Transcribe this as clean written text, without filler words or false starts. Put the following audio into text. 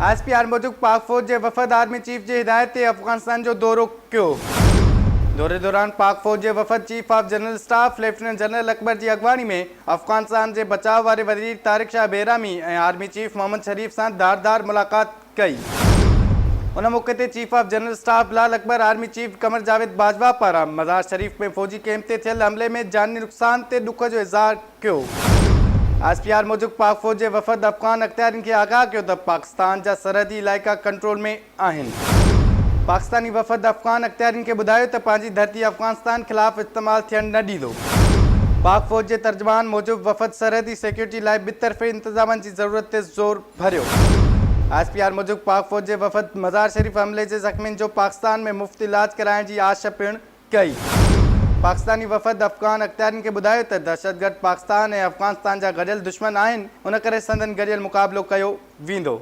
I S P R موجب پاڪ فوج جي وفد آرمي چيف جي هدايت تي افغانستان جو دورو ڪيو. دوري دوران پاڪ فوج جي وفد chief of general staff lieutenant general Akbar جي اڳواڻي ۾ افغانستان جي بچاء واري وزير طارق شاهه بيرامي ۽ آرمي چيف محمد شريف سان ڌار ڌار ملاقات ڪئي. ان موقعي تي chief of general staff Bilal Akbar army chief Qamar Javed Bajwa پاران مزار شريف ۾ فوجي ڪئمپ تي ٿيل حملي ۾ جاني نقصان تي ڏک جو اظهار ڪيو. I S P R موجب پاڪ فوج جي وفد افغان اختيارين کي آگاهه ڪيو ته پاڪستان جا سرحدي علائقا ڪنٽرول ۾ آهن. پاڪستاني وفد افغان اختيارين کي ٻڌايو ته پنهنجي ڌرتي افغانستان خلاف استعمال ٿيڻ نه ڏيندو. پاڪ فوج جي ترجمان موجب وفد سرحدي سيڪيورٽي لاء ٻطرفي انتظامن جي ضرورت تي زور ڀريو. I S P R موجب پاڪ فوج جي وفد مزار شريف حملي جي زخمين جو پاڪستان ۾ مفت علاج ڪرائڻ جي آڇ پڻ ڪئي. پاڪستاني وفد افغان اختيارين کي ٻڌايو ته دهشتگرد پاڪستان ۽ افغانستان جا گڏيل دشمن آهن ان ڪري سندن گڏيل مقابلو ڪيو ويندو.